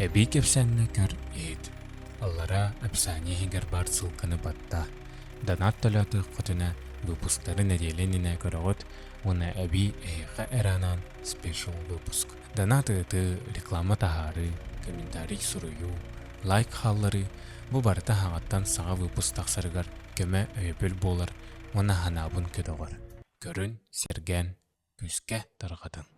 Эбии кэпсээннэ көр, иһит. Аллараа описание иһигэр баар ссылканы баттаа. Донат төлөөтөххүтүнэ выпусктары нэдиэлэ иннинэ көрөҕүт уонна эбии эһиэхэ эрэ анаан спешл выпуск. Донат ыытыы, реклама таһаарыы, комментарий суруйуу, лайк хаалларыы бу барыта хаҥаттан саҥа выпуск тахсарыгар көмө өйөбүл буолар уонна санаабын көтөҕөр. Көрүн, сэргээн, күүскэ тарҕатын.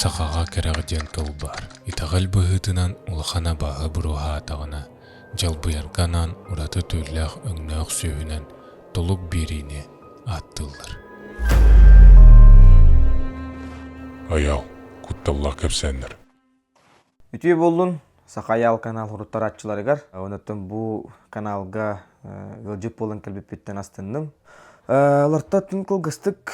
Сахаҕа кэрэх диэн тыл баар. Итэҕэл быһыытынан улахан абааһы буруоһаатаҕына, дьалбыйарга анаан ураты түүллээх өҥнөөх сүөһүнэн толук биэриини ааттыыллар. Айаал, кутталлаах кэпсээннэр. Үтүө буоллун Саха Айаал канал суруттарааччыларыгар. Онуттан бу каналга ыалдьыт буолан кэлбиппиттэн астынным. Олортон кылгастык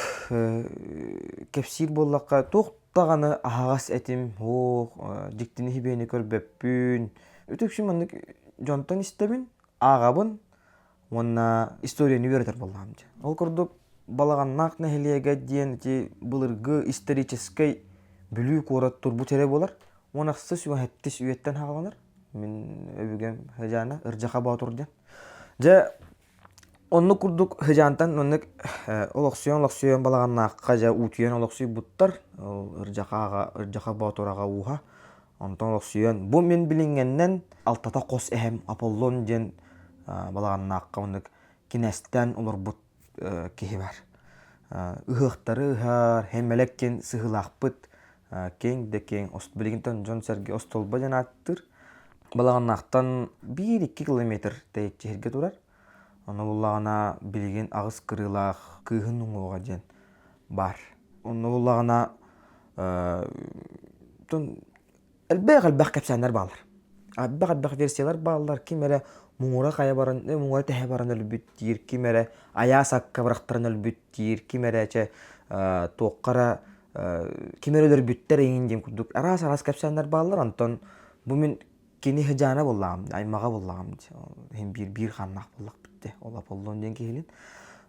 кэпсиир буоллахха, туох даҕаны аһаҕас этим, ох, дьиктини хибиэни көрбөппүн. Үтүксүн маннык дьонтон истэбин, ааҕабын уонна историяны үөрэтэр буоллаҕым дьэ. Ол курдук Балаҕаннаах нэһилиэгэ диэн ити былыргы историческай Бүлүү куорат турбут эрэ буолар. Уон ахсыс сэттис үйэттэн хааланар. Мин өбүгэм Хыдьаана Ырдьаха Боотур диэн. Дьэ оннук курдук Хыдьаантан оннук олохсуйан олохсуйан Балаҕаннаахха дьэ уутуйан олохсуйбуттар. Ол Ырдьаха аҕа Ырдьаха Боотур аҕа ууһа. Онтон олохсуйан бу мин билиҥҥэннэн алтата хос эһэм Аполлон диэн Балаҕаннаахха оннук кинээстээн олорбут киһи бар. Ыһыахтары ыһар, хэммэлэк диэн сыһыылаахпыт киэҥ да киэҥ, билигин дьон-сэргэ остуолба диэн ааттыыр. Балаҕаннаахтан биир-икки километр тэйиччи сиргэ турар. Ону буллаҕына билигин аҕыс кырыылаах кыыһын уҥуоҕа диэн баар. Онно буллаҕына элбэх-элбэх кэпсээннэр бааллар. Элбэх-элбэх версиялар бааллар. Ким эрэ муҥура хайа баран, муҥура тэһэ баран өлбүт диир, ким эрэ айаас акка бырахтаран өлбүт диир, ким эрэ чэ туохха эрэ ким эрэ өлөрбүттэр эҥин диэн курдук араас-араас кэпсээннэр бааллар. Онтон бу мин кини сыдьаана буоллаҕым, аймаҕа буоллаҕым иһин биир биир хааннаах буоллахпыт дии. Ол Аполлон диэн киһилин.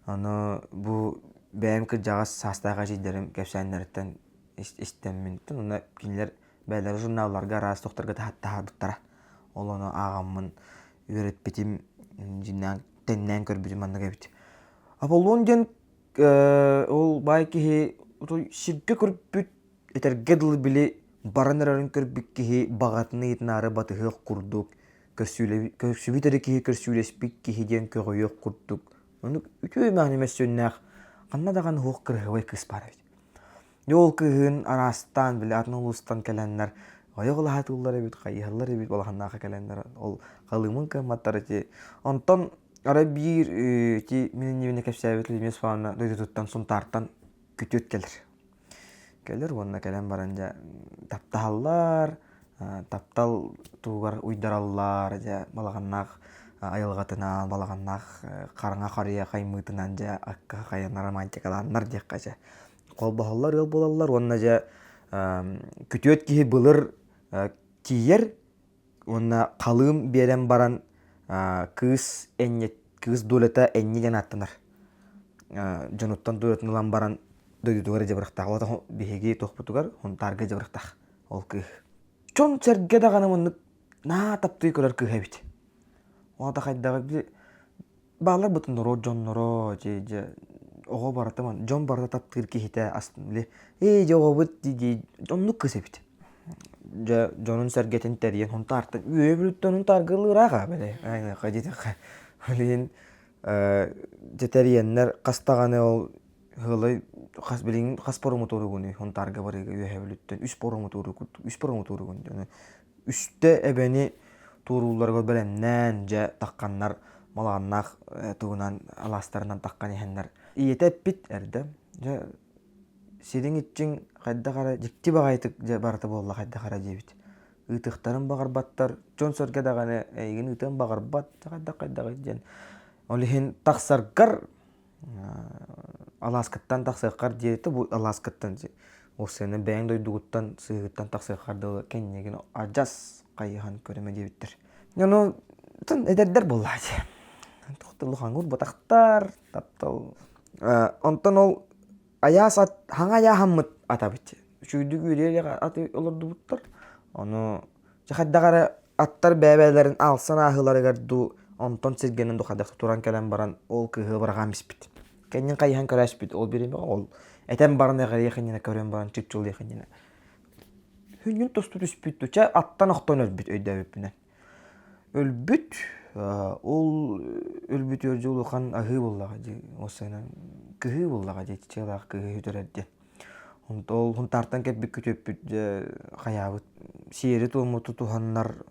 Аны бу бэйэм кырдьаҕас саастаах эдьиийдэрим кэпсээннэриттэн истэммин уонна кинилэр бэйэлэрэ журналларга араас тохторго таһаарбыттара. Ол ону ааҕаммын үөрэппитим, дьиҥнээн тэҥнээн көрбүтүм маннык эбит. Аполлон диэн ол баай киһи сиргэ көрбүт этэргэ дылы били баран эрэрин көрбүт киһи баҕатын ыйытынаары батыһыах курдук, көрсүбүт эрэ киһи көрсүүлэспит киһи диэн көҕүйүөх курдук. Оннук үтүө мээнэ мөссүөннээх ханна даҕаны суох кыраһыабай кыыс баар эбит. Дьэ ол кыыһын араастаан били атын улуустан кэлэннэр ойох ылаһатыыллар эбит, хайыһаллар эбит улаханнаахха кэлэннэр ол халыымын кыамматтар ити. Онтон арай биир ити мин иннибинэ кэпсээбит Людмила Степановна дойдутуттан Сунтаартан күтүөт кэлэр. Кэлэр уонна кэлэн баран дьэ таптаһаллар, таптал туһугар уйдараллар, дьэ балаҕаннаах айылҕатынан, балаҕаннаах хараҥа харыйа хаймыытынан дьэ акка хайанар романтикалааннар диэххэ дьэ холбоһоллор ыал буолаллар уонна дьэ күтүөт киһи былыр тиийэр уонна халыым биэрэн баран кыыс энньэ кыыс долята энньэ диэн ааттанар дьонуттан долятын ылан баран дойдутугар дьабырахтаах ол биһиги туохпутугар Хунтаарга дьабырахтаах ол кыыс дьон-сэргэ даҕаны маннык наһаа таптыы көрөр кыыһа эбит ол да хайдаҕый били Бааллар бутун норуот дьонноро, дьэ, дьэ, оҕо барыта ман, дьон барыта таптыыр киһитэ ас били ээ дьэ оҕобут дии оннук кыыс эбит. Дьэ дьонун-сэргэтин тэрийэн Хунтаартан үөһэ Бүлүүттэн Хунтаарга ылыыраах били айныахха диэтэххэ. Ол иһин э дьэ тэрийэннэр хас даҕаны ол ыалай хас билигин хас паромотуоругунуй Хунтаарга барыыга Үөһэ Бүлүүттэн үс паромотуору курдук үс паромотуоругун дьону үстэ эбэни туоруулларыгар бэлэмнээн, дьэ тахханнар малааннаах тугунан алаастарынан таххан иһэннэр ийэтэ эппит эрдэ дьэ сириҥ иччиҥ хайдах эрэ дьикти баҕайытык дьэ барыта буолла хайдах эрэ диэбит ыытыахтарын баҕарбаттар дьон-сэргэ даҕаны эйигин ыытыан баҕарбат хайдах хайдаҕый диэн ол иһин тахсаргар алааскыттан тахсыаххар диэри бу алааскыттан ол сыана бэйэҥ дойдугуттан сыыһыттан тахсыаххар дылы кэннигин адьас хайыһан көрүмэ диэбиттэр. Ону эдэрдэр буоллаа дии. Туох да улахан урбатахтар, таптал. Онтон ол. Айаас ат хаҥа айааһаммыт атабыт. Үчүгэйдик үөрүйэх аты олордубуттар. Ону дьэ хайдах эрэ аттар бэйэ-бэйэлэрин аалсан ааһыыларыгар дуу, онтон сиргэнэн дуу хайдах туран кэлэн баран ол кыыһы быраҕан испит. Кэннин хайыһан көрөөспүт ол бириэмэҕэ ол этэн баран эҕирийэх иннинэ көрөн баран чыпчылыйах иннинэ хүннүн тосту түспүт дуу, чэ аттан охтон өлбүт өйдөөбүппүнэн. Өлбүт, ол өлбүт үөрдьэ улахан аһыы буоллаҕа дии, уопсайынан кыһыы буоллаҕа дии, чыалаах кыһыы сүтэрэр диэн. Онто ол Хунтаартан кэлбит күтүөппүт дьэ хайаабыт сиэри-туому тутуһаннар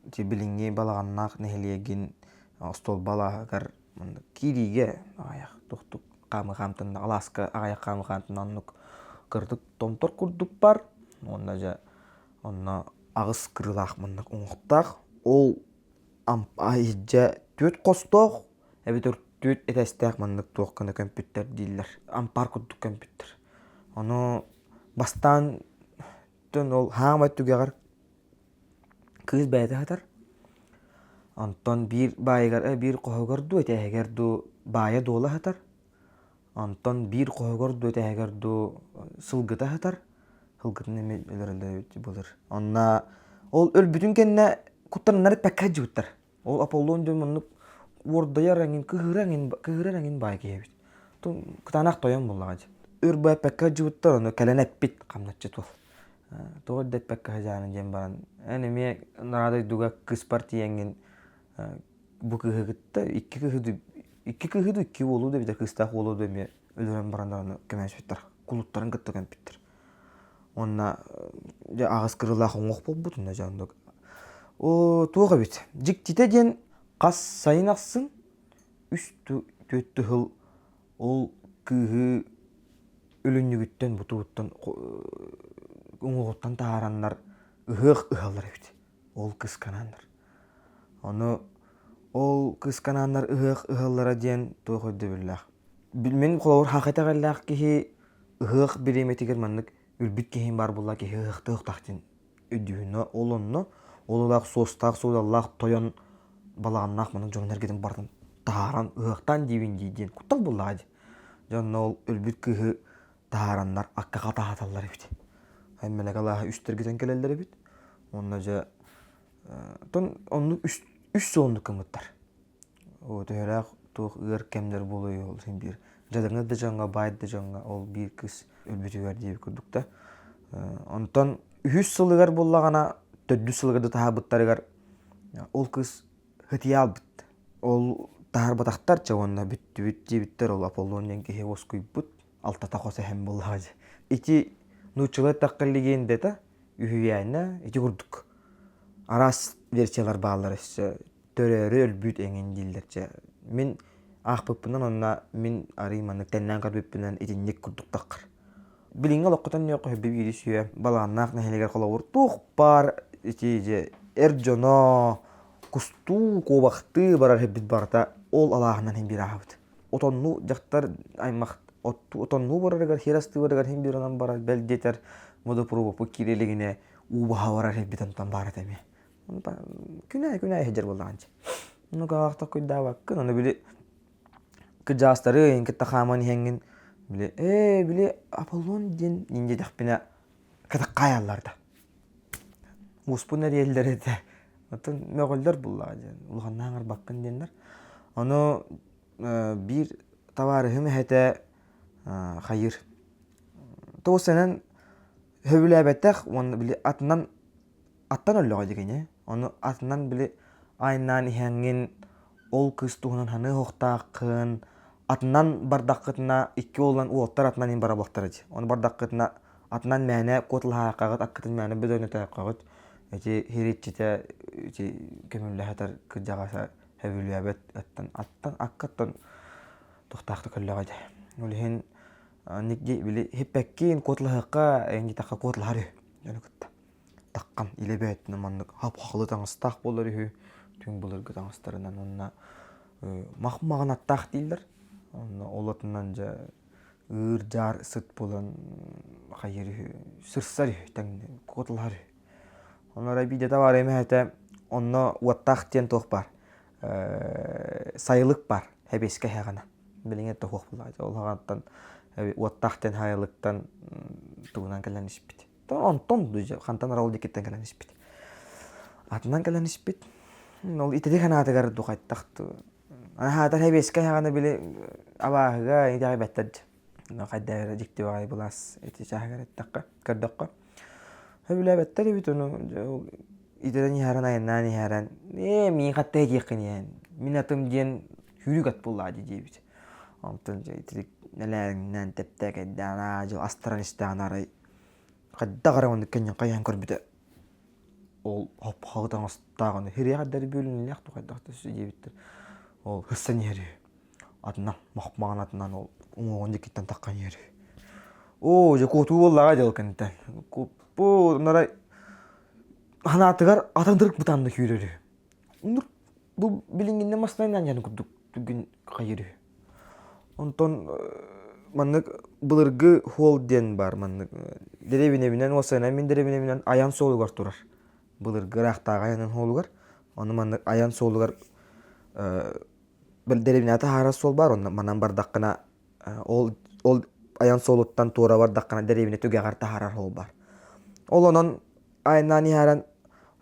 ити билиҥҥи Балаҕаннаах нэһилиэгин остуолба алааһыгар маннык киириигэ аҕыйах тохтук хаамыы хаамтанна алааска аҕыйах хаамыы хаамтанна оннук кыратык томтор курдук бар уонна дьэ Онно аҕыс кырыылаах маннык уҥуохтаах. Ол иһирдьэ түөрт хостоох эбэтэр түөрт этээстээх маннык туох гына көмпүттэр дииллэр. Ампаар курдук көмпүттэр. Ону бастаан ол хаамай түгэҕэр кыыс бэйэтэ сытар. Онтон биир баайыгар биир хоһугар дуу этээһигэр дуу баайа дуола сытар. Онтон биир хоһугар дуу этээһигэр дуу сылгыта сытар. Сылгытын эмиэ өлөрөллөр эбит былыр. Онно ол өлбүтүн кэннэ куттананнар эппэккэ сылдьыбыттар. Ол Аполлон диэн маннык уордайар эҥин, кыһыра эҥин, кыһырар эҥин баай киһи эбит. Кытаанах тойон буоллаҕа дии. Өр бу эппэккэ сылдьыбыттар, ону кэлэн эппит хамначчыт уол. Тоҕо эрдэ эппэккэ сылдьааны диэн баран, эн эмиэ нара дойдуга кыыспар тиийэҥҥин бу кыыһы кытта икки кыыһы икки кыыһы да икки уолу да эбэтэр кыыстаах уолу да эмиэ өлөрөн баран даҕаны көмөлөспүттэр кулуттарын кытта көмпүттэр уонна дьэ аҕыс кырыылаах уҥуох буолбут онно дьэ оннук оо туох эбит дьиктитэ диэн хас сайын ахсын үс түөрт тыһыл ол кыыһы өлүнньүгүттэн бутууттан уҥуоҕуттан таһаараннар ыһыах ыһаллар эбит ол кысканааннар Ону ол кысканааннар ыһыах ыһаллара диэн туох өйдөбүллээх. Мин холобур хаха итэҕэллээх киһи ыһыах бириэмэтигэр маннык өлбүт киһим баар буолла киһи ыһыахтыахтаах диэн өйдүүһүн. Ол онно ол ылаах суостаах суодаллаах тойон балаҕаннаах маннык дьонун эргитин барытын таһааран ыһыахтаан диибин дии диэн куттал буоллаҕа дии. Дьэ онно ол өлбүт кыыһы таһаараннар акка хатаһаталлар эбит. Мэлэк алааһы үстэргитэн кэлэллэр эбит. Уонна дьэ Оттон оннук үс, үс сыл оннук гыммыттар. Төһөлөөх туох ыар кэмнэр буолуой ол син биир дьадаҥы да дьоҥҥо, баай да дьоҥҥо ол биир кыыс өлбүтүгэр диэбит курдук да. Онтон үһүс сылыгар буоллаҕына, төрдүс сылыгар да таһаарбыттарыгар ол кыыс һытыйа албыт. Ол таһаарбатахтар чэ уонна бүттүбүт диэбиттэр, ол Аполлон диэн киһи уоскуйбут. Алтата хос эһэм буоллаҕа дии. Ити нууччалыы эттэххэ легендата үһүйээнэ ити курдук араас версиялар бааллар өссө төрөөрү өлбүт эҥин дииллэр чэ мин аахпыппынан онно мин арыый маннык тэннээн көрбүппүнэн итинник курдук таххар билиҥҥи олоххо төннүөххэ сөбү биири сүө балааннаах нэһилиэгэр холобур туох баар ити дьэ эр дьоно кустуу куобахтыы барар сирбит барыта ол алааһынан иһин биир ааһабыт отоннуу дьахтар аймах отоннуу барарыгар хир астыы барарыгар иһин биир онон барар бэл диэтэр водопроводпут киирэ илигинэ уу баһа барар сирбит онтон баар этэ эмиэ күнэ күнэ иһдьэр буоллаҕын ну каҕахта куйдаабаккын ону били кыдьаастары эн кытта хааман иһэҥҥин били ээ били Аполлон диэн диэтэхпинэ кытаххаайаллар да Мууспун эрийэллэр этэ. Оттон мөҕөллөр буллаҕа диэн, улаханнаах аҥарбаккын диэннэр. Ону биир табаарыһым эһэтэ хайыыр. Тоҕус сэнэн сөбүлээбэтэх уонна били атынан аттан өллөҕө дии кини. Ону атынан били айаннаан иһэҥҥин ол кыыс туһунан саныы оһохтооххун, атынан бардаххытына икки уолунан уолаттар атынан иһин барабылтара дии. Ону бардаххытына атынан мээнэ куоталаһааххаҕыт, аккытын мээнэ бөдөҥнөтөөххөҕүт. Ити хириччитэ ити көмүллэһэтэр кырдьаҕаса сөбүлээбэт аттан аттан аккаттан тохтоохтук өллөҕө дии. Ол иһин нигди били хиппэккин куоталаһыахха эҥин диэтэххэ куоталаһар үһү дьону кытта. Таххан илэ бэйэтинэн маннык хап-хахылы таҥастаах буолар үһү түҥ былыргы таҥастарынан уонна мах-маҕан аттаах дииллэр онно ол атынан дьэ ыыр-дьаар сыт буолан хайыыр үһү сырсар үһү тэҥ куоталаһар үһү онно арай биирдэ табаарыйым эһэтэ онно уоттаах диэн туох баар сайылык баар хэбиэскэ эһэҕинэ билиҥҥи да суох буоллаҕа ол аҕаттан. Уоттаах диэн хаайылыктан тугунан кэлэн испит. Онтон хантан арал диэкиттэн кэлэн испит. Атынан кэлэн испит. Ол итити санаатыгар духайтах Аһаатар хэбиэскэ аһаҕана били абааһыга итэҕэйбэттэр дьэ. Хайда эрэ дьикти баҕайы былаас ити чааһыгар эттэххэ, көрдөххө. Сөбүлээбэттэр эбит ону итирэн иһэрэн айаннаан иһэрэн ээ миин хатта этиэххин иһэн мин атым диэн сүүрүк ат буоллаа дии диэбит. Онтон дьэ итирик нэлээриҥнээн тэптээкэйдээн аа дьыл астаран истэҕин арай хайдах эрэ оннук кэннин хайыһан көрбүтэ ол хопхоҕу таҥастаах ону хириэҕэр бүөлүнүлээх хайдах да диэбиттэр ол һыссан иһэр үһү атынан мохмаҕан атынан ол уҥуоҕун диэкиттэн таххан иһэр үһү оо дьэ куотуу буоллаҕа дьэ ол кэнниттэн куппу нарай ханаатыгар атын дырык бытаанна күүрэр үһү бу билиҥҥиннэ массыынанан дьаны курдук түргэн хайыр үһү. Онтон маннык былыргы холл диэн баар маннык дэриэбинэбинэн уопсайынан мин дэриэбинэбинэн айан суолугар турар. Былыргы ыраахтааҕы айанын холугар. Ону маннык айан суолугар дэриэбинэҕэ таһаарар суол баар онно манан бардаххына ол ол айан суолуттан туора бардаххына дэриэбинэ түгэҕэр таһаарар суол баар. Ол онон айаннаан иһэрэн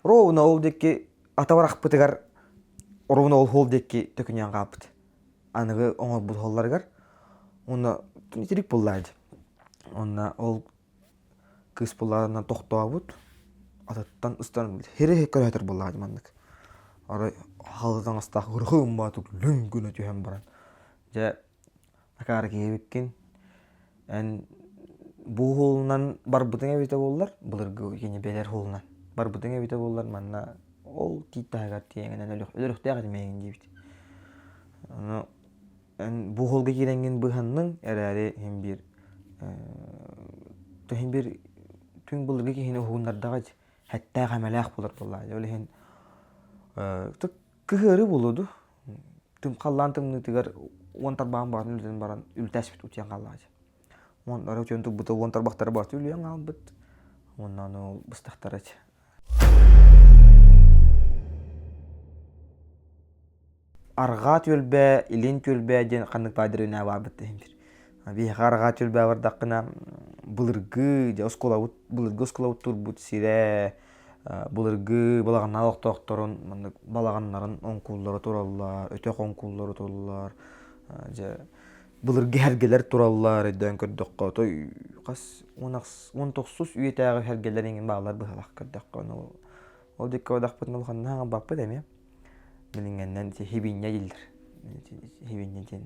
ровно ол диэки ата барахпытыгар ровно ол суол диэки төкүнүйэн хаалбыт. Аныгы оҥорбут суолларыгар. Уонна итирик буоллаа дии. Уонна ол кыыс буллаҕына тохтообут, атыттан ыстан хири көрөтөр буоллаҕа дии маннык. Арай халы таҥастаах ырхы ымбаатык лүҥ гына түһэн баран дьэ акаары киһи эбиккин эн бу уһулунан барбытыҥ эбитэ буоллар былыргы кини бэлэр уһулунан барбытыҥ эбитэ буоллар манна ол тиит таһыгар тиийэҥинэн өлөрүөхтээх этим эйигин диэбит ону эн бу уһулга киирэҥҥин быыһанныҥ эрээри иһин биир иһин биир түҥ былыргы киһини уһугуннардаҕа дии хэттээх эмэлээх буолар буоллаҕа ол иһин кыһыары буолуо дуу тым халлаан тымныытыгар уон тарбаҕын баҕатын үлтэн баран үлтээспит утуйан хааллаҕа дии. Уон ары утуйан турбута уон тарбахтара барыта үлүйэн хаалбыт. Уонна аны ол быстахтара дии. Арҕаа түөлбэ, илин түөлбэ диэн ханнык баайдар үнээ баарбыт иһин бир. Биһиэхэ арҕаа түөлбэ бардаххына былыргы дьэ оскуолабыт былыргы оскуолабыт турбут сирэ былыргы балаҕаннаах олохтоохторун маннык балаҕаннарын оҥкуллара тураллар, өтөх оҥкуллара тураллар, дьэ былыргы эргэлэр тураллар өйдөөн көрдөххө отой хас уон тохсус үйэтээҕи эргэлэр иҥин бааллар быһалаах көрдөххө ону ол диэки одахпытын улаханнаах аҥарбаппыт эмиэ билиҥҥэннэн ити хибинньэ дииллэр хибинньэ диэн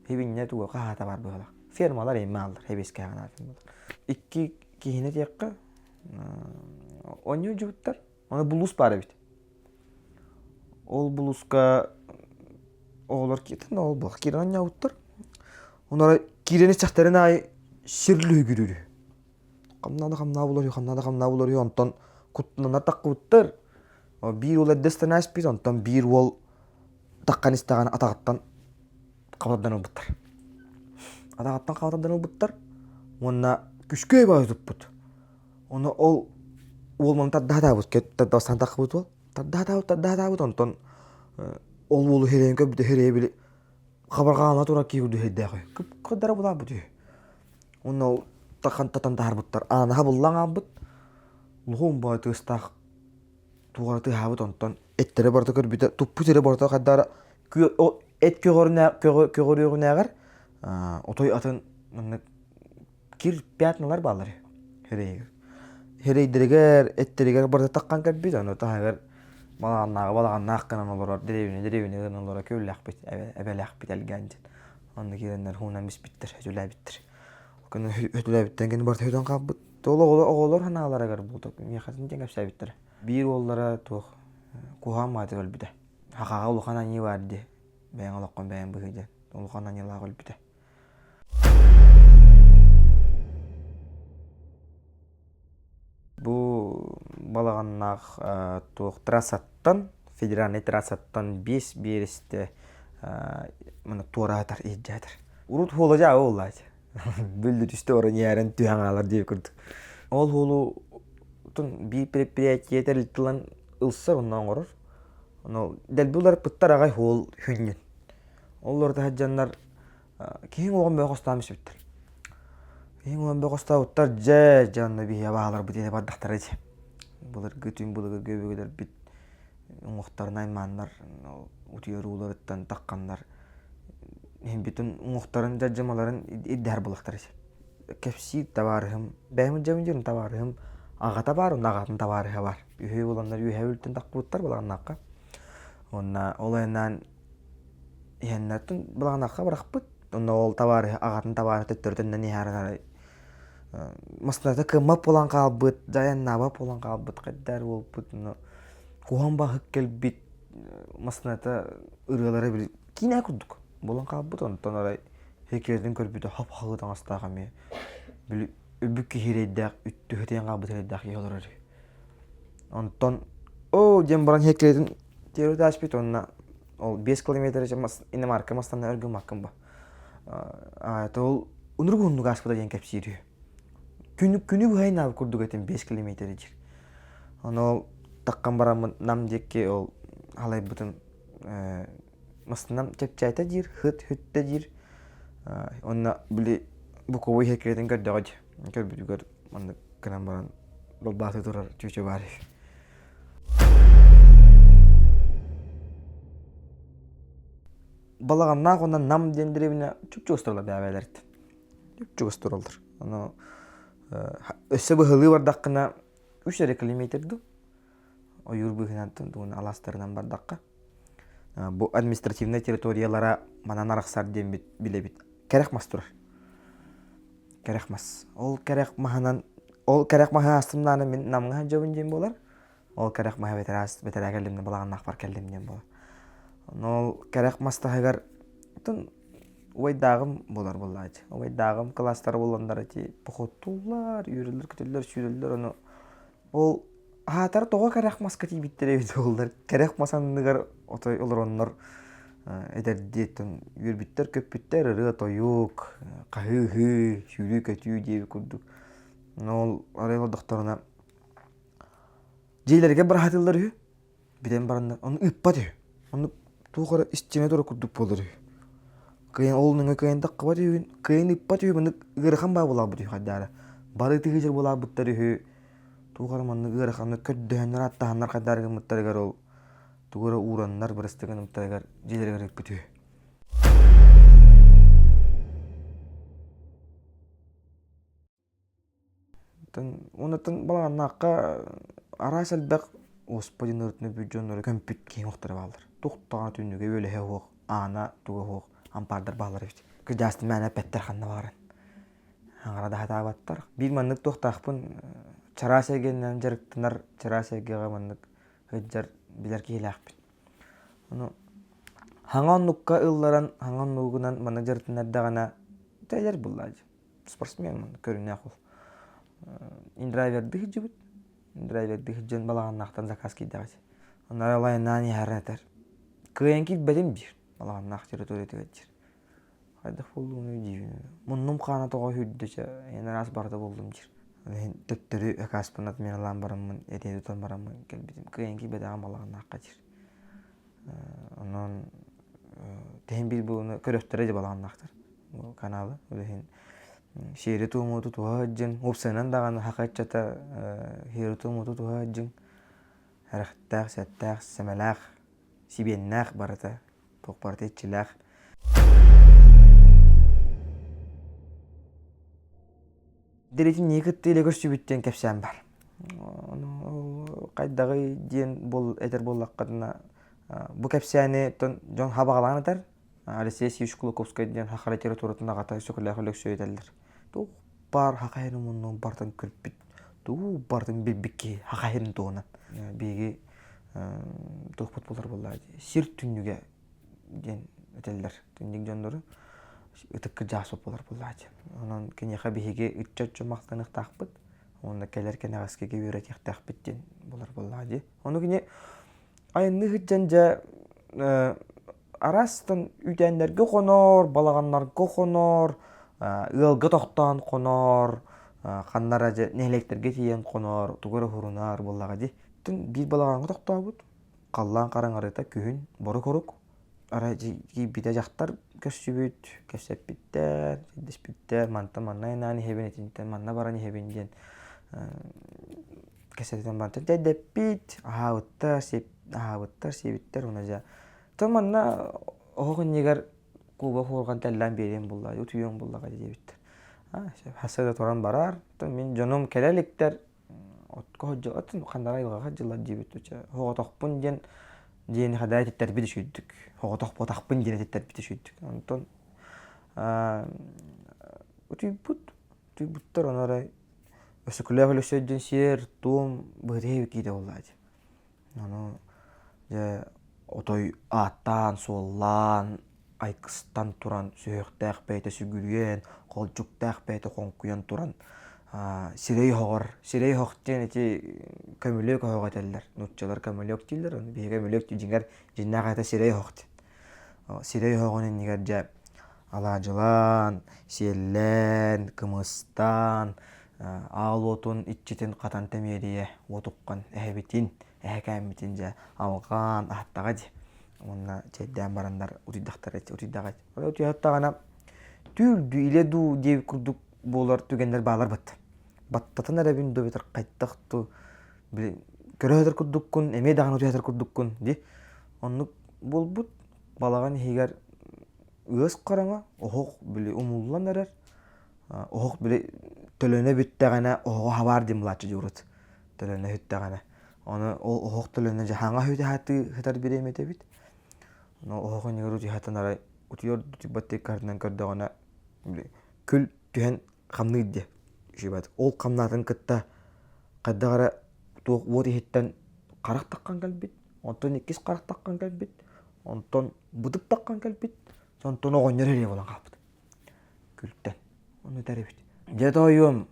хибинньэ туга хаһаата баар быһалаах фермалар эми ааллар хэбиэскээҕин фермалар икки киһини этиэххэ Оонньуу дьыбыттар. Аны булуус баар эбит. Ол булууска оҕолор киирэн ол буох киирэн оонньообуттар. Онон киирэн истэхтэрин аайы сир лүһүгүрүүр. Хамнаа да хамнаа булар, хамнаа да хамнаа булар, онтон куттананар таххыбыттар. Биир уол эрдэ ыстана испит, онтон биир уол таххан истэҕинэ атаҕыттан хабардан ылбыттар. Атаҕыттан хабардан ылбыттар уонна күскүөй баҕайы туппут. Ону ол уол маны тардаһатаабыт, тардаһан таххыбыт уол. Тардаһатаабыт, тардаһатаабыт, онтон ол уолу хирэйэн көрбүтэ хирэйэ били хабарҕаана турар киһи курдук хэйдээх үһү. Кып-кырдара булаабыт үһү. Уонна ол тахан татан таһаарбыттар. Аанаһа буллаҥ аалбыт. Луһун баҕайы тыастаах туох эрэ тыаһаабыт онтон эттэрэ барыта көрбүтэ туппут эрэ барыта хайдара эт көҕөрүөҕүнээҕэр отой атын маннык кир пятналар бааллар хэрэйигэр хэрэйдэригэр эттэригэр барыта таххан кэлбит ону таһыгар балаҕаннааҕы балаҕаннаах гынан олорор дэриэбинэ дэриэбинэ гынан олорор күөллээхпит эбэлээхпит элгээн диэн онно киирэннэр хуунан биспиттэр өтүлээбиттэр өтүлээбиттэн кини барыта өтөн хаалбыт Ол оҕолор санааларыгар буолта миэхэтин диэн кэпсээбиттэрэ. Биир уоллара туох куһаҕан маатыр өлбүтэ. Хахаҕа улахан аньыы баар дии. Бэйэҥ олоххун бэйэҥ быһыы диэн. Улахан аньыылаах өлбүтэ. Бу балаҕаннаах туох трассаттан, федеральнай трассаттан биэс биэрэстэ маны туораатар, иһдьээтэр. Урут хуола буоллаачы. Бүллү түстэ орон иһэрэн түһэн хаалар диир курдук. Ол уолу биир предприятие тэрилтэлэн ылсар онно оҥорор. Ону дэлби уларыппыттар аҕай уол хүнньүн. Ол уларыта сылдьаннар киһиҥ уоҕун бөҕө хостоон испиттэр. Иһин уон бөҕөстөөбүттэр дьэ, дьэ онно биһиэхэ бааларбыт диэн бардахтара дии. Былыргы түҥ былыргы өбүгэлэрбит уҥуохтарын аймааннар утуйар ууларыттан тахханнар иһин уҥуохтарын дьадьымаларын ирдэһэр буоллахтара дии. Кэпсиир табаарыһым, бэйэм дьэбин диэн табаарыһым аҕата баар, онно аҕатын табаарыһа баар. Үһүө буоланнар үөһээ үлтэн тахпыттар балаҕаннаахха. Уонна ол айаннаан иһэннэртэн балаҕаннаахха бырахпыт. Онно ол табаарыһы аҕатын табаарыһа төттөрү төннөн иһэрин арай массыыната кыаммат буолан хаалбыт, дьайаннаабат буолан хаалбыт, хайдаар буолбут, куһаҕан баһык кэлбит массыыната ырыалара били киинэ курдук буолан хаалбыт. Онтон арай хекердин көрбүтэ хап-хаҕы таҥастаах эмиэ били өлбүт киһи эрэйдээх үттүһэтийэн хаалбыт эрэйдээх киһи олорор үһү. Онтон оо диэн баран хекердин тиэрэ таспыт уонна ол 5 километр иномарка мастанна өр гыммаккын ба. А ол унурук уһуннук ааспыта диэн кэпсиир үһү. Күнү күнү быһа айнаабыт курдук этим 5 километр диир. Ону ол таххан бараммын нам диэки ол халайбытым мастанам чэпчээтэ диир, хыт хүттэ диир. Онно били буковой иһэ көрдөҕө дии. Көрбүтүгэр маннык гынан баран далбаатыы турар чүчү баар үһү. Балаҕаннаах уонна Нам диэн дэриэбинэ чуп-чугас тураллар бэйэ-бэйэлэриттэн. Чуп-чугас тураллар. Ону өссө быһылыы бардаххына үс эрэ километр дуу ойуур быыһынан тугун алаастарынан бардахха бу административнай территориялара манан арахсар диэн билэбит. Кэрэх мас турар. Кэрэх мас. Ол кэрэх маһынан ол кэрэх маһы аастымнааны мин Намҥа сылдьабын диэн буолар. Ол кэрэх маһы бэтэрээс бэтэрээ кэллим балаҕаннаахпар кэллим диэн буолар. Ол кэрэх мас таһыгар оттон убайдааҕым буолар буоллааччы. Убайдааҕым кылаастара буоланнар ити походтууллар, үөрэллэр-көтөллөр, сүүрэллэр ону ол аһаатар тоҕо кэрэх маска тиийбиттэрэ эбит буоллар. Кэрэх мас анныгар отой олороннор эдэрдиэттэн үөрбүттэр-көппүттэр ырыа-тойук, хаһыы-ыһыы, сүүрүү-көтүү диэбит курдук. Ол арай олордохторуна Дьиэлэригэр быраһатыллар үһү. Бүтэн бараннар ону ыыппат үһү. Оннук туох эрэ истиэнэ тура курдук буолар үһү. Кыайан ол нөҥүө кыайан таххыбат үһүн, кыайан ыыппат үһү маннык ыарахан баа буолаабыт үһү хайдаара. Бары тыһыынча буолаабыттар үһү. Туох эрэ маннык ыараханнык көрдөһөннөр ааттаһаннар хайдаары гыммыттарыгар ол тугу эрэ уураннар бырастыы гынымтарыгар дьиэлэригэр ыыппыт үһү. Онтон балаҕаннаахха араас элбэх Господи ырытына бүт дьоннору көмпүт киһи уохтара бааллар. Туох даҕаны түннүгэ үөлэһэ суох, аана туга суох ампаардар бааллар эбит. Кырдьаастын мээнэ эппэттэр ханна баҕаран. Хаҥара да сатаабаттар. Биир маннык туохтаахпын чараас эйгэнэн дьарыктанар, чараас эйгэҕэ маннык сылдьар билэр киһилээхпин. Ону хаҥа оннукка ылларан, хаҥа оннугунан маннык дьарыктанардаҕына тэйэр буоллаа дии. Спортсмен көрүнээх ол. Индрайвердыы сылдьыбыт. Индрайвердыы сылдьан балаҕаннаахтан заказ киирдэҕэ ити. Онно алайнаан иһэрин этэр. Кыайан киирбэтим диир. Балаҕаннаах территориятыгар диир. Хайдах буоллуҥуй диибин. Муннум хаана тоҕо сүүрдэ чэ, эн араас барыта буоллум диир. Ол иһин төттөрү акааспын отменалаан бараммын, этиэ тутан бараммын кэлбитим. Кыайан киирбэтэҕим балаҕаннаахха диир. Онон тэһин биир буолуну көрөхтөрө дьэ балаҕаннаахтар каналы ол иһин сиэри-туому тутуһа сылдьыҥ уопсайынан даҕаны саха ыччата сиэри-туому тутуһа сылдьыҥ эрэхтээх сэттээх сэмэлээх сибиэннээх барыта туох барыта иччилээх Диритиннии кытта илэ көрсүбүт диэн кэпсээн бар. Ону хайдаҕый диэн буол этэр буоллаххытына бу кэпсээни дьон хабаҕалаан этэр. Алексей Сивич Кулаковскай диэн саха литературатын аҕата Өксөкүлээх Өлөксөй этэллэр. Туох баар саха иһин умуннуун барытын көрбүт, тугу барытын билбит киһи саха иһин туһунан. Биһиги туохпут буолар буоллаа сир түннүгэ диэн этэллэр түннүк дьоннору ытык кырдьаҕас буолар буоллааччы. Онон киниэхэ биһиги ыччат дьон махтаныахтаахпыт уонна кэлэр кэнэҕэскигэ үөрэтиэхтээхпит диэн буолар буоллаҕа дии. Ону кини айанныы сылдьан дьэ араастан үүтээннэргэ хонор, балаҕаннарга хонор, ыалга тохтоон хонор, ханна эрэ дьэ нэһилиэктэргэ тиийэн хонор, тугу эрэ уһурунар буоллаҕа дии. Биир балаҕаҥҥа тохтообут, халлаан хараҥарыыта күһүн борук-орук арай киирбитэ дьахтар. көрсүбүт, кэпсэппиттэр, сирдэспиттэр, мантан манна айаннаан иһэбин, итинтэн манна баран иһэбин диэн кэпсэтэн баран дэппит, аһаабыттар, аһаабыттар, сиэбиттэр уонна дьэ то манна оһох иннигэр куба хуорҕан тэллээн биэриэм булла, утуйуоҥ буллаҕа диэбиттэр. Хасса да туран барар, мин дьонум кэлэ иликтэр, отко сылдьыбатын ханнара айылҕаҕа сылдьыллар диэбит чэ соҕотохпун диэн диэни хадаа этиттэрбит үчүйдүк соҕотохпотахпын диэн этиттэрбит үчүйдүк онтон утуйбут утуйбуттар ону арай өсөкүлээх өлөсөй диэн сиэр туом быһыты киитэ буоллаа дии Ону дьэ отой ааттаан-суоллаан, айгыстан туран, сүһүөхтээх бэйэтэ сүгүрүйэн, холдьуктаах бэйэтэ хоҥкуйан туран сирэй оһоҕор, сирэй оһох диэн ити көмүлүөк оһоҕо этэллэр. Нууччалар көмүлүөк дииллэр, ону биһиги көмүлүөк дьиҥэр дьиҥнээх аата сирэй оһох диэн. Сирэй оһоҕун иннигэр дьэ алаадьылаан, сиэллээн, кымыстаан, аал уотун иччитин хатан тэмиэрийэ уотуххан эһэбитин, эһэкээммитин дьэ алҕаан аһаттаҕа дии. Уонна чэйдээн бараннар утуйдахтара утуйдаҕа. Утуйаттаҕына түүл дуу, илэ дуу диэбит курдук буолар түгэннэр баалар батта. Баттатан эрэбин дуу эбэтэр хайдах дуу били көрө сытар курдуккун, эмиэ даҕаны утуйа сытар курдуккун дии. Оннук буолбут. Балаҕан иһигэр ыас хараҥа, оһох били умуллан эрэр. Оһох били төлөнө бүттэҕинэ оһоҕо хабаар диэн булааччы дьуурут төлөнө сүттэҕинэ. Ону ол оһох төлөнө дьэ хаҥа сүтэ сытар бириэмэтэ эбит. Ону оһох иннигэр утуйа арай утуйар утуйбат икки көрдөҕүнэ били күл түһэн хамныыр диэ үчүгэйбат. Ол хамнаатын кытта хайдах эрэ туох уот иһиттэн харах таххан кэлбит, онтон иккис харах таххан кэлбит, онтон бытык таххан кэлбит, онтон оҕонньор эрэ буолан хаалбыт. Күлтэн. Ону этэр эбит. Дьэ тоойуом,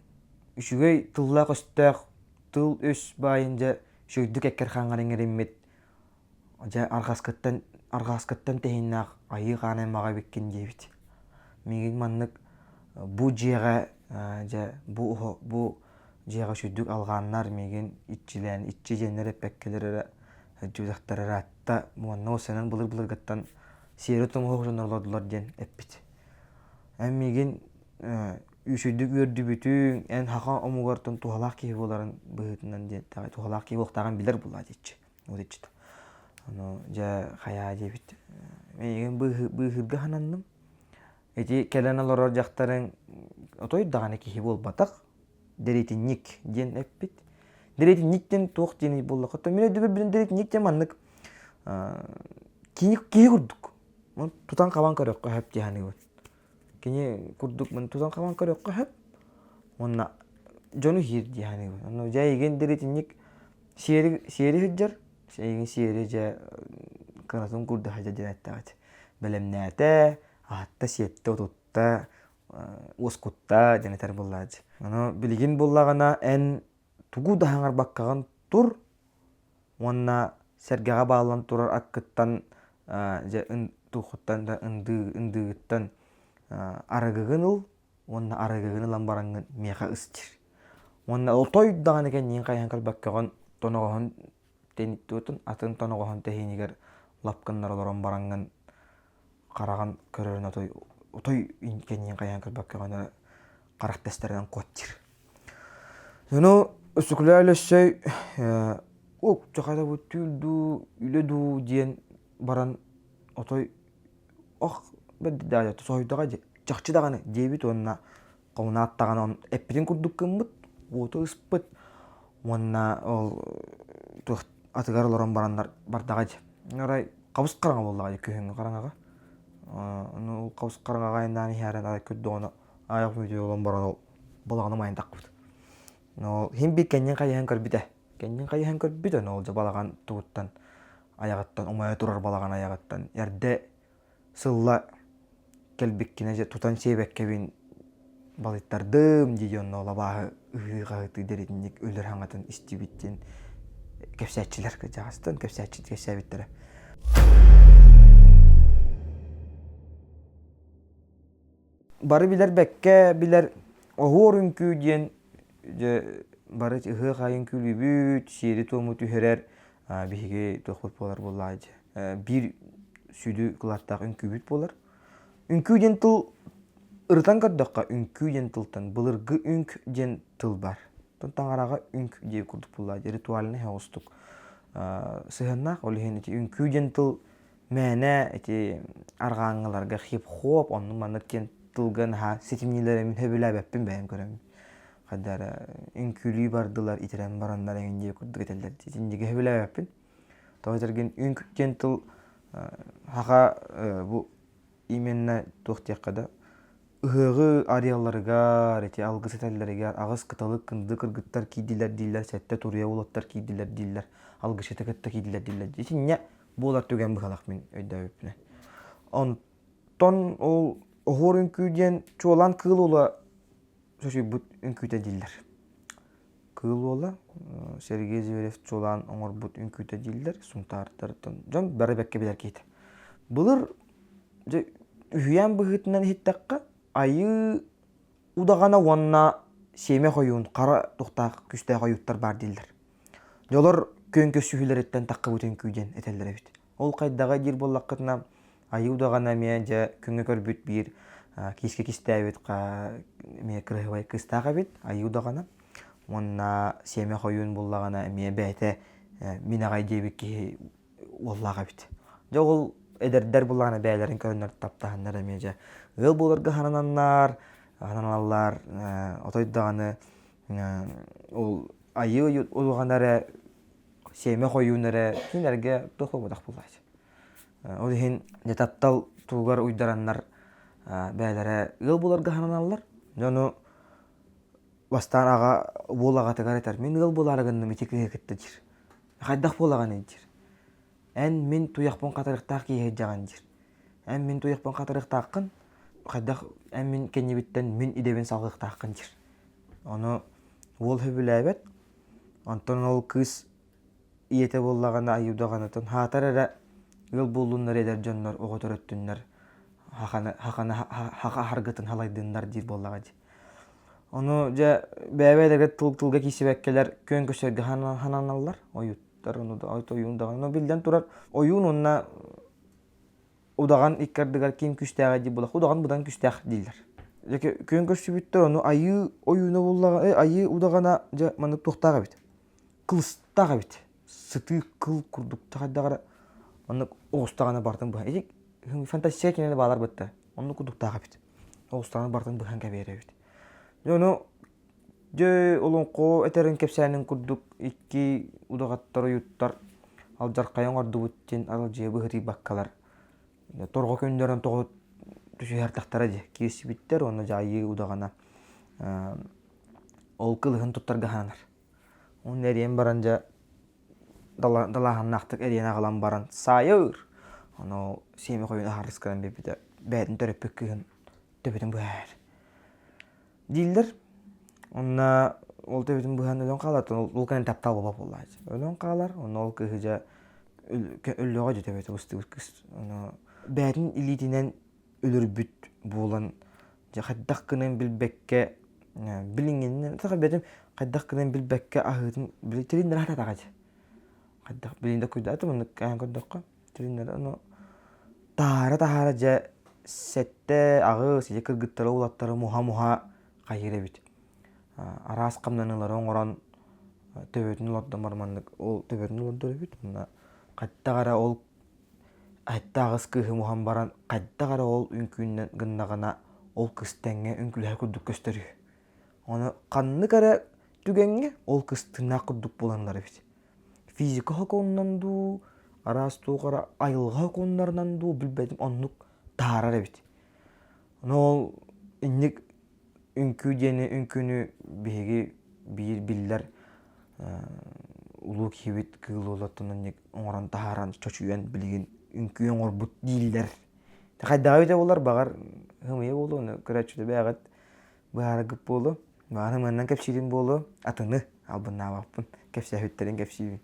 үчүгэй тыллаах-өстөөх тыл-өс баайын дьэ үчүгэйдик эккэр-хааҥҥар иҥэриммит дьэ арҕаскыттан арҕаскыттан тэһииннээх айыы хаан аймаҕа эбиккин диэбит. Миигин маннык бу дьиэҕэ дьэ бу бу дьиэҕэ үчүгдүк алҕааннар миигин иччилээн иччи диэннэр эппэккэлэр эрэ сылдьыбатахтара ыраатта уонна уопсайынан былыр-былыргыттан сиэри-тумуһу дьоннор олордулар диэн эппит. Эн миигин үчүгдүк үөрдүбүтүҥ, эн саха омугартан туһалаах киһи буоларын быһыытынан диэн туһалаах киһи буолуохтааҕын билэр буоллаа диэччи. Диэччи. Ону дьэ хайаа диэбит. Миигин быыһыырга сананным. Ити кэлэн олорор дьахтарыҥ отой даҕаны киһи буолбатах, дэриэтинньик диэн эппит. Дэриэтинньик диэн туох диэний буоллахха, мин өйдөбүлбүнэн дэриэтинньик диэн маннык кини киһи курдук. Тутан хабан көрүөххэ сөп дии саныыбын. Кини курдук тутан хабан көрүөххэ сөп. Уонна дьону иһиир дии саныыбын. Онно дьэ эйигин дэриэтинньик сиэри сиэри сылдьар, эйигин сиэри дьэ кыратын курдук сылдьар диэн эттэҕит. Бэлэмнээтэ, аһатта, сиэттэ, утутта, уоскутта диэн этэр буоллааччы. Ону билигин буоллаҕына эн тугу да хаҥарбаккаҕын тур уонна сэргэҕэ бааллан турар аккыттан дьэ туоххуттан да ындыы ындыыгыттан арыгыгын ыл уонна арыгыгын ылан бараҥҥын миэхэ ыс диир. Уонна отой даҕаны кэнниин хайыһан көрбөккөҕүн тоноҕоһун атын тоноҕоһун тэһиинигэр лап гыннара олорон бараҥҥын хараҕын көрөрүн отой отой кэнниин хайаан көрбөккөҕүнэ харах тэстэринэн куот диир. Ону Өсүкүлээ Өлөссөй ок чахата бу түүл дуу үлэ дуу диэн баран отой ох бэрдэ соһуйдаҕа дии чахчы даҕаны диэбит уонна хомунаат даҕаны эппитин курдук гыммыт уоту ыспыт уонна ол туох атыгар олорон бараннар бардаҕа дии арай хабыс хараҥа буоллаҕа дии күһүҥҥү хараҥаҕа ону ол хабыс хараҥаҕа айаннаан иһээрэн арай көрдөҕүнэ аайах мүтү олон баран ол балаҕаным айан тахпыт ол иһин биир кэннин хайыһан көрбүтэ кэннин хайыһан көрбүт ону ол дьэ балаҕан тугуттан айаҕыттан умайа турар балаҕан айаҕыттан эрдэ сылла кэлбиккинэ дьэ тутан сиэбэккэбин балыйтардым дии онно ол абааһы ыһыы-хаһыытыы дэритинник өлөр хаҥатын истибит диэн кэпсээччилэр кырдьаҕастан кэпсээччи кэпсээбиттэрэ. Бары билэр бэккэ билэр оһуор үҥкүү диэн дьэ бары ыһыах айын күлүүбүт, сиэри-туому түһэрэр биһиги туохпут буолар буоллаҕа дьэ. Биир сүдү кылааттаах үҥкүүбүт буолар. Үҥкүү диэн тыл ырытан көрдөххө, үҥкүү диэн тылтан былыргы үҥк диэн тыл бар. Таҥараҕа үҥк диэн курдук буолла ритуальнай соҕустук сыһыаннаах. Ол иһин ити үҥкүү диэн тыл мээнэ ити арҕааҥҥыларга хип-хоп оннук маннык диэн тылга наһаа ситимниилэрин мин сөбүлээбэппин бэйэм көрөммүн. Хайда эрэ үҥкүүлүү бардылар, итирэн бараннар эҥин диэн курдук этэллэр. Итинниги сөбүлээбэппин. Тоҕо этэргин үҥк диэн тыл саха бу именно туох диэххэ да ыһыаҕы арыйалларыгар, ити алгыс этэллэригэр аҕыс кыталык кынды кыргыттар киирдилэр дииллэр, сэттэ туруйа уолаттар киирдилэр дииллэр, алгысчыты кытта киирдилэр дииллэр. Итиннэ буолар түгэн быһалах мин өйдөөбүппүнэн. Онтон ол оһуор үҥкүү диэн чуолаан кыыл уола чочуйбут үҥкүүтэ дииллэр. Кыыл уола Сергей Зверев чуолаан оҥорбут үҥкүүтэ дииллэр Сунтаартартан дьон бары бэккэ билэр киһитэ. Былыр дьэ үһүйээн быһыытынан иһиттэххэ айыы удаҕана уонна сиэмэх ойуун хара тухтаах күүстээх ойууттар баар дииллэр. Дьолор күөн көрсүһүүлэриттэн таххыбыт үҥкүү диэн этэллэр эбит. Ол хайдаҕа диир буоллаххытына, айыы удаҕана эмиэ дьэ күҥҥэ көрбүт биир киискэ кистээбит эмиэ кыраһыабай кыыстаах эбит айыы удаҕана. Уонна сиэмэх ойуун буллаҕына эмиэ бэйэтэ мин аҕай диэбит киһи уоллаах эбит. Дьэ ол эдэрдэр буллаҕына бэйэлэрин көрөннөр таптаһаннар эмиэ дьэ ыал буоларга хананаллар, хананаллар отой даҕаны ол айыы удаҕана эрэ сиэмэх ойуун эрэ кинилэргэ туох буолбатах буолааччы. Ол иһин дьэ таптал туһугар уйдараннар бэйэлэрэ ыал буоларга сананаллар. Дьону бастаан аҕа уол аҕатыгар этэр мин ыал буолаары гынным ити кыыһы кытта диир. Хайдах буолаҕыный диир. Эн мин туйахпын хатарыктаах киһи сылдьаҕын диир. Эн мин туйахпын хатарыктааххын хайдах эн мин кэннибиттэн мин идэбин салҕыахтааххын диир. Ону уол сөбүлээбэт. Онтон ол кыыс ийэтэ буоллаҕына айыыдаҕанытын хаатар эрэ ыал буоллуннар эдэр дьоннор оҕо төрөттүннэр хаханы хаханы хаха аһаргытын халайдыннар диир буоллаҕа дии. Ону дьэ бэйэ-бэйэлэргэ тыл тылга киирсибэккэлэр күөн көрсөргө хананаллар ойууттар ону да ойуун даҕаны но биллэн турар ойуун уонна удаҕан икки ардыгар ким күүстээҕэ дии буолах удаҕан быдан күүстээх дииллэр. Күөн көрсүбүттэр ону айыы ойууна буоллаҕа айыы удаҕана дьэ маннык туохтаах эбит кылыстаах эбит сытыы кыл курдук хайдах эрэ оннук оҕустаҕына барытын быһан ити фантастика кинини баалар бытта оннук курдуктаах эбит оҕустаҕына барытын быһан кэбиһэр эбит дьэ ону дьэ олоҥхо этэрин кэпсээнин курдук икки удаҕаттар ойуттар алдьархайы оҥордубут диэн аралдьыйа быһыытыйбаккалар торҕо күннэрин тоҕо түсүһэртэхтэрэ дии киирсибиттэр уонна дьайыы удаҕана ол кылыһын туттарга сананар Уонна эриэн баран дьэ далааһыннаахтык эриэн аҕалан баран саайа Ону сиэмэх ойуун аһарыс гынан биэрбитэ бэйэтин төрөппүт кыыһын төбөтүн быһаар дииллэр. Онно ол төбөтүн быһан өлөн хаалар, ол кэннэ таптал буолбат буоллааччы. Өлөн хаалар, онно ол кыыһы дьэ өллөҕө дьэ төбөтө быстыбыт кыыс. Ону бэйэтин илиитинэн өлөрбүт буолан дьэ хайдах гынан билбэккэ билиҥҥинэн бэтим хайдах гынан билбэккэ аһыытын били тилиннэрэ сатаатаҕа дии хайдах билин да куйдаатым оннук кээн көрдөххө тилиннэрэ ону таһаара таһаара дьэ сэттэ аҕыс ити кыргыттары уолаттары муһа-муһа хайыыр эбит араас хамнаныылары оҥорон төбөтүн олордомор маннык ол төбөтүн олордор эбит уонна хайдах эрэ ол Сэттэ аҕыс кыыһы муһан баран хайдах эрэ ол үҥкүүннэн гыннаҕына ол кыс тэҥҥэ үҥкүүлэһэр курдук көстөр үһү. Ону ханнык эрэ түгэҥҥэ ол кыс тыыннаах курдук буоланнар эбит. Физика сокуонунан дуу, араас туох эрэ айылҕа сокуоннарынан дуу билбэтим оннук таһаарар эбит. Ону ол инник үҥкүү диэни үҥкүүнү биһиги биир биллэр улуу киһибит Кыыл Уолаттан оннук оҥорон таһааран чочуйан билигин үҥкүү оҥорбут дииллэр. Хайдаҕа эбитэ буоллар баҕар ымыйа буолуо, ону көрөөччүтэ бэйэҕит быһаараргыт буолуо. Баҕар ымыаннан кэпсиирим буолуо, атыны албыннаабаппын, кэпсээбиттэрин кэпсиибин.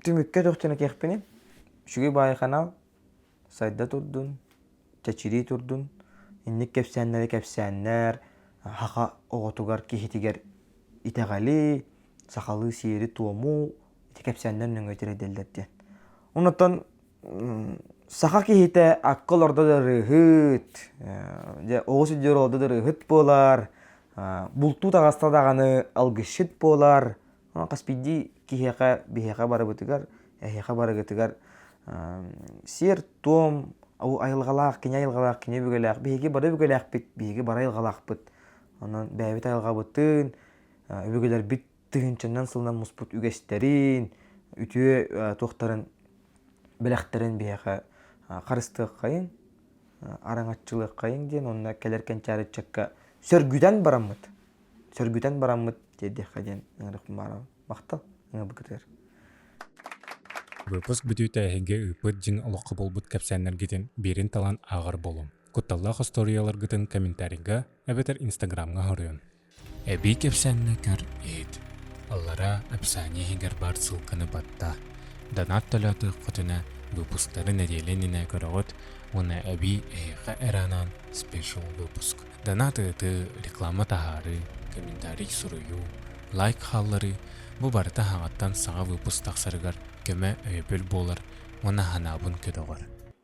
Түмүккэ тохтон этиэхпиний, үчүгэй баайы ханаал сайда турдун, чэчирии турдун, инник кэпсээннэри кэпсээннэр, саха оҕотугар, киһитигэр итэҕэли, сахалыы сиэри-туому ити кэпсээннэр нөҥүө тирэйдэллэр диэн. Онтон. Саха киһитэ акка олордо да ырыаһыт, дьэ оҕус үрдүгэр олордо да ырыаһыт буолар, бултуу таҕыста даҕаны алгысчыт буолар. Хас биирдии киһиэхэ, биһиэхэ барыбытыгар, эһиэхэ барыгытыгар сиэр-туом айылҕалаах, кини айылҕалаах, кини өбүгэлээх. Биһиги бары өбүгэлээхпит, биһиги бары айылҕалаахпыт. Онон бэйэбит айылҕабытын, өбүгэлэрбит тыһыынчаннан сылынан муспут үгэстэрин, үтүө туохтарын бэлэхтэрин биһиэхэ харыстыаххайыҥ, араҥаччылыаххайыҥ диэн уонна кэлэр кэнчээри ыччакка сөргүтэн бараммыт, сөргүтэн бараммыт тиэрдиэххэ диэн ыҥырыахпын баҕарабын. Махтал ыҥырбыккытыгар. Выпуск бүтүүтэ эһиги ыыппыт дьиҥ олоххо буолбут кэпсээннэргитин биирин талан ааҕар буолуҥ. Кутталлаах остуоруйаларгытын комментарийга эбэтэр инстаграмҥа хоруйун. Эбии кэпсээннэ көр иһит. Аллараа описание иһигэр баар ссылканы баттаа. Донат төлөөтөххүтүнэ выпусктары нэдиэлэ иннинэ көрөҕүт уонна эбии эһиэхэ эрэ анаан спешл выпуск. Донат ыытыы, реклама таһаарыы, комментарий суруйуу, лайк хаалларыы бу барыта аһаҕаттан саҥа выпуск тахсарыгар көмө өйөбүл буолар уонна санаабын көтөҕөр.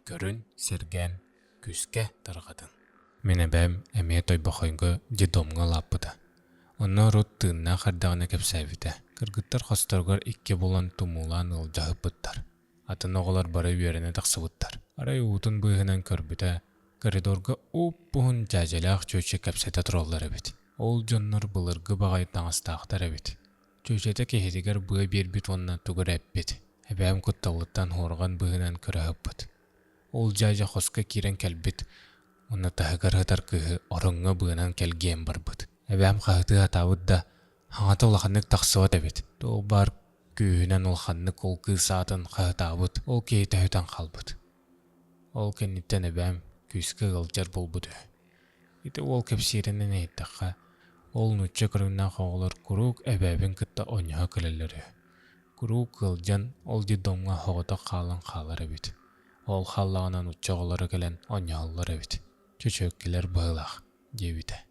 Көрүн, сэргээн, күүскэ тарҕатын. Мин эбээм эмиэ Тойбохойго детдомҥа улааппыта. Онно урут тыыннаах эрдэҕинэ кэпсээбитэ. Кыргыттар хосторугар икки буолан тумуулаан ыалдьаһыппыттар. Атын оҕолор бары үөрэнэ тахсыбыттар. Арай уутун быыһынан көрбүтэ, коридорга уп-уһун дьээдьэлээх чүөчэ кэпсэтэ тураллар эбит. Ол дьоннор былыргы баҕайы таҥастаахтар эбит. Чүөчэтэ киһитигэр быа биэрбит уонна тугу эрэ эппит. Эбээм кутталыттан суорҕан быыһынан көрө сыппыт. Ол дьээдьэ хоско киирэн кэлбит уонна таһыгар сытар кыыһы ороҥҥо быанан кэлгиэн барбыт. Эбээм хаһытыы сатаабыт да, хаҥата улаханнык тахсыбат эбит. Туох баар күүһүнэн улаханнык ол кыыс аатын хаһытаабыт, ол киһи төһүтэн хаалбыт. Ол кэнниттэн эбээм күүскэ ыалдьар буолбут үһү. Ити уол кэпсииринэн иһиттэххэ, ол нуучча көрүҥнээх оҕолор куруук эбээбин кытта оонньоһо кэлэллэр үһү. Куруук ыалдьан, ол детдомҥа соҕотох хаалан хаалар эбит. Ол хааллаҕына нуучча оҕолоро кэлэн оонньоһоллор эбит, чөчүөккэлэр быһыылаах диэбитэ.